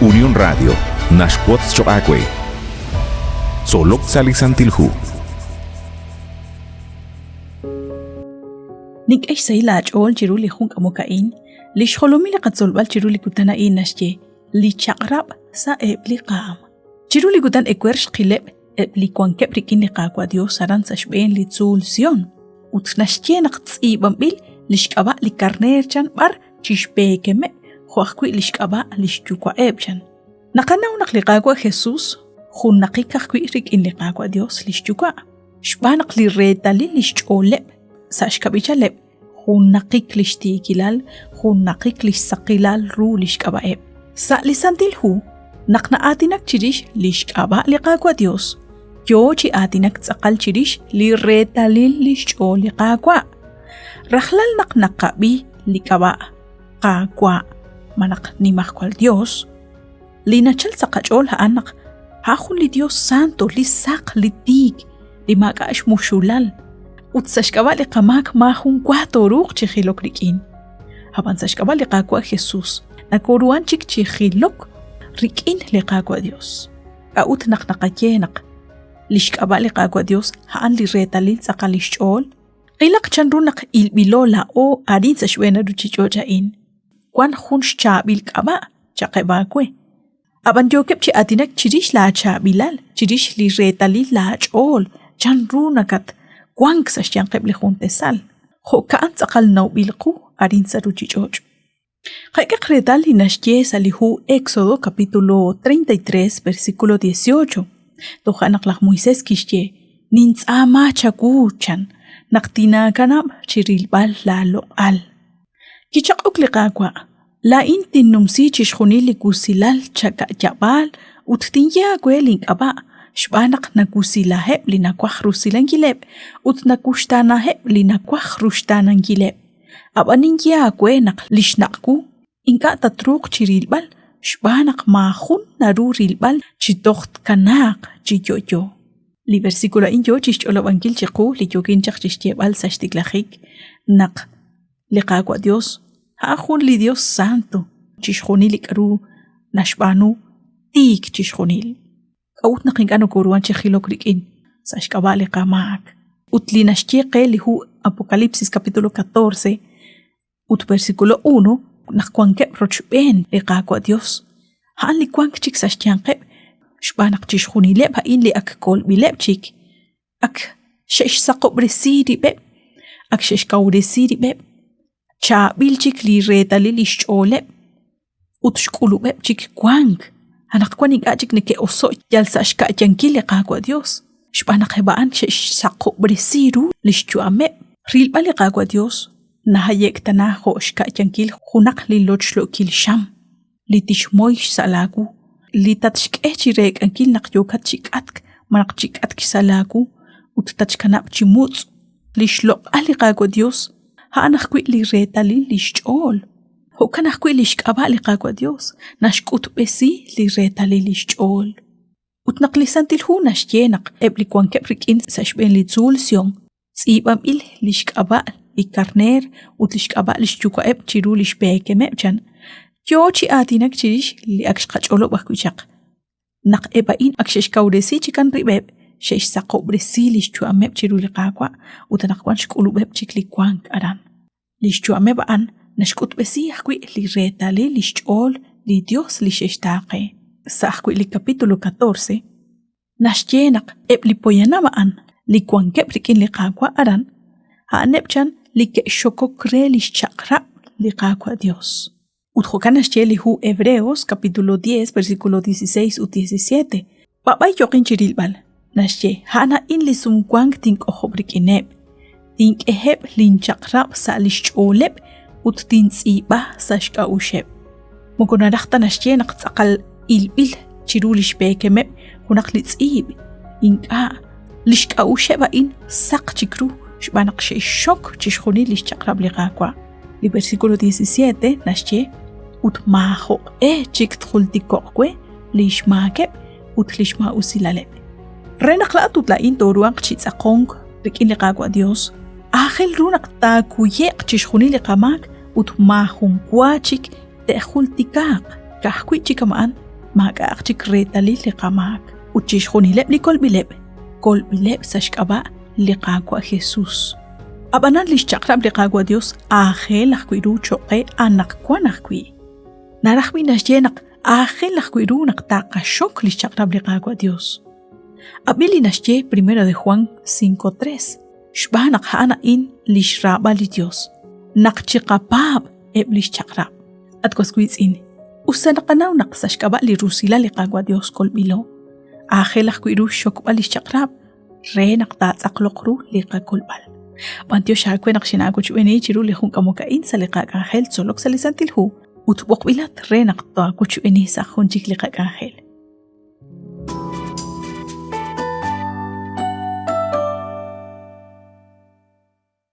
Unión Radio naxwotz choq' aawe. Tzolok sa' li Santil Hu. Nink'e xsahil aach'ool chiru li jun k'amok a'in, li xjolomil li qatzolb'al chiru li kutan a'in naxye li chaq'rab' sa'eb' li qaam. Chiru li kutan ewer xqileb' eb' li wankeb' rik'in li Qaawa' Dios aran sa' xb'een li tzuul Sion, ut naxye naq tz'iib'anb'il li xk'ab'a' li karneer chan b'ar chi xpeekemeb' jo' ajwi' li xk'ab'a' li xyuwa'eb' chan. Naqanaw naq li Qaawa' Jesus junnaqik ajwi' rik'in li Qaawa' Dios li xyuwa', xb'aan naq li reetalil li xch'ooleb' sa' xkab'ichaleb' junnaqik li xtiikilal, junnaqik li xsaqilal ru li xk'ab'a'eb'. Sa' li Santil Hu, naq na'aatinak chirix li xk'ab'a' li Qaawa' Dios, yoo chi aatinak tz'aqal chirix li reetalil li xch'ool li Qaawa'. Rajlal naq naqab'i li k'ab'a' Qaawa' malaj Nimajwal Dios, li nachal sa' qach'ool a'an naq a' jun li Dios santo, li saq, li tiik, li maak'a' xmuxulal, ut sa' xk'ab'a' li qamaak maajun wa tooruuq chi jilok rik'in. Ab'an sa' xk'ab'a' li Qaawa' Jesus, nakooruhan chik chi jilok rik'in li Qaawa' Dios. K'a'ut naq naqaye naq li xk'ab'a' li Qaawa' Dios a'an li reetalil tz'aqal li xch'ool? Qilaq chanru naq ilb'ilo laa'o arin sa' xb'een ruuchich'och' a'in. Wank jun xchaab'il k'ab'a' chaqeb' aawe. Ab'an yookeb' chi aatinak chirix laachaab'ilal, chirix li reetalil laach'ool, chanru nakat wank sa' xyanqeb' li jun tasal. Jo'ka'an tz'aqal nawb'il qu arin sa' ruuchich'och'. Qak'ehaq reetal li naxye sa' li hu Éxodo capítulo 33 versículo 18. Toja' naq laj Moisés kixye: Nintz'aama chawu, chan, naq tinaakanab' chi rilb'al laaloq'al. Kichaq'ok li Qaawa': Laa'in tinnumsi chixjunil li wusilal chaka'yab'aal ut tinye aawe link'ab'a' xb'aan naq nawusilaheb' li nawaj rusilankileb' ut nawuxtaanaheb' li nawaj ruxtaanankileb'. Ab'an ninye aawe naq li xnaq' wu ink'a' tatruuq chi rilb'al xb'aan naq maajun naru rilb'al chi toj tkanaaq chi yo'yo. Li versículo a'in yoo chixch'olob'ankil chiqu li yookin chaq chixyeeb'al sa' xtiklajik naq li Qaawa' Dios a'an jun li Dios santo, chixjunil li k'a'ru naxb'aanu tiik chixjunil. K'a'ut naq ink'a' nokoruhan chi jilok rik'in sa' xk'ab'a' li qamaak? Ut li naxye qe li hu Apocalipsis capítulo 14 ut versículo 1 naq wankeb' rochb'een li Qaawa' Dios, a'an li wank chik sa' xyanqeb' xb'aan naq chixjunileb' a'in li ak kolb'ileb' chik, ak xe'xsaqob'resi rib'eb', ak xe'xkawresi rib'eb', chaab'il chik li reetalil li xch'ooleb' ut xk'ulub'eb' chik wank. Anaqwan ink'a' chik neke'oso' yal sa' xka'yankil li Qaawa' Dios, xb'aan naq eb' a'an xe'xsaqob'resi ru li xyu'ameb'. Rilb'al li Qaawa' Dios nahaye'k tana jo' xka'yankil junaq li lochlo'kil xam li tixmoy xsa' laawu, li tatxk'e chi reek'ankil naq yookat chi k'atk malaj chi k'atk xsa' laawu ut tatxkanab' chi mutz'. Li xloq'al li Qaawa' Dios a'an ajwi' li reetalil li xch'ool. Jo'kan ajwi' li xk'ab'a' li Qaawa' Dios naxk'utb'esi li reetalil li xch'ool. Ut naq li Santil Hu naxye naq eb' li wankeb' rik'in sa' xb'een li tzuul Sion tz'iib'anb'il li xk'ab'a' li karneer ut li xk'ab'a' li xyuwa'eb' chiru li xpeekemeb' chan, yoo chi aatinak chirix li ak xqach'olob' ajwi' chaq. Naq eb' a'in ak xe'xkawresi chikan rib'eb', xe'xsaqob'resi li xyu'ameb' chiru li Qaawa' ut anaqwan xk'ulub'eb' chik li wank aran. Li xyu'ameb' a'an naxk'utb'esi ajwi' li reetalil li xch'ool li Dios li xe'xtaaqe. Sa' ajwi' li capítulo 14 naxye naq eb' li poyanam a'an li wankeb' rik'in li Qaawa' aran, a'aneb' chan li ke'xokok re li xchaq'rab' li Qaawa' Dios. Ut jo'kan naxye li hu Hebreos capítulo 10 versículo 16 ut 17. B'ab'ay yoqin chi rilb'al, naxye, a'an a'in li sumwank tink'ojob' rik'ineb'. Tink'eheb' linchaq'rab' sa' li xch'ooleb' ut tintz'iib'a sa' xk'a'uxeb'. Moko naraj ta naxye naq tz'aqal ilb'il chiru li xpeekemeb' junaq li tz'iib'. Ink'a', li xk'a'uxeb' a'in saq chik ru xb'aan naq xe'xxok chixjunil li xchaq'rab' li Qaawa'. Li versículo 17 naxye, ut maajoq'e chik tjultiko'q we li xmaakeb' ut li xmaa'usilaleb'. Re naq laa'at ut laa'in tooruhanq chi tz'aqonk rik'in li Qaawa' Dios, aajel ru naq taakuye'q chixjunil li qamaak ut maajun wa chik te'jultikaaq. Ka'ajwi' chi kama'an Maak'a'aq chik reetalil li qamaak ut chixjunileb' li kolb'ileb', kolb'ileb' sa' xk'ab'a' li Qaawa' Jesus. Ab'anan li xchaq'rab' li Qaawa' Dios aajel ajwi' ru cho'q qe anaqwan ajwi'. Naraj b'i' naxye naq aajel ajwi' ru naq taqaxok li xchaq'rab' li Qaawa' Dios. Ab'i li naxye Primero de Juan 5:3, xb'aan naq a'an a'in li xraab'al li Dios, naq chiqapaab' eb' li xchaq'rab'. At was wiitz'in, us ta naqanaw naq sa' xk'ab'a' li rusilal li Qaawa' Dios kolb'ilo, aajel ajwi' ru xxokb'al li xchaq'rab' re naq taatz'aqloq ru li qakolb'al. B'antiox aawe naq xinaawochb'eeni chiru li jun k'amok a'in sa' li qak'anjel tzolok sa' li Santil Hu ut b'oqb'ilat re naq taawochb'eeni sa' jun chik li qak'anjel.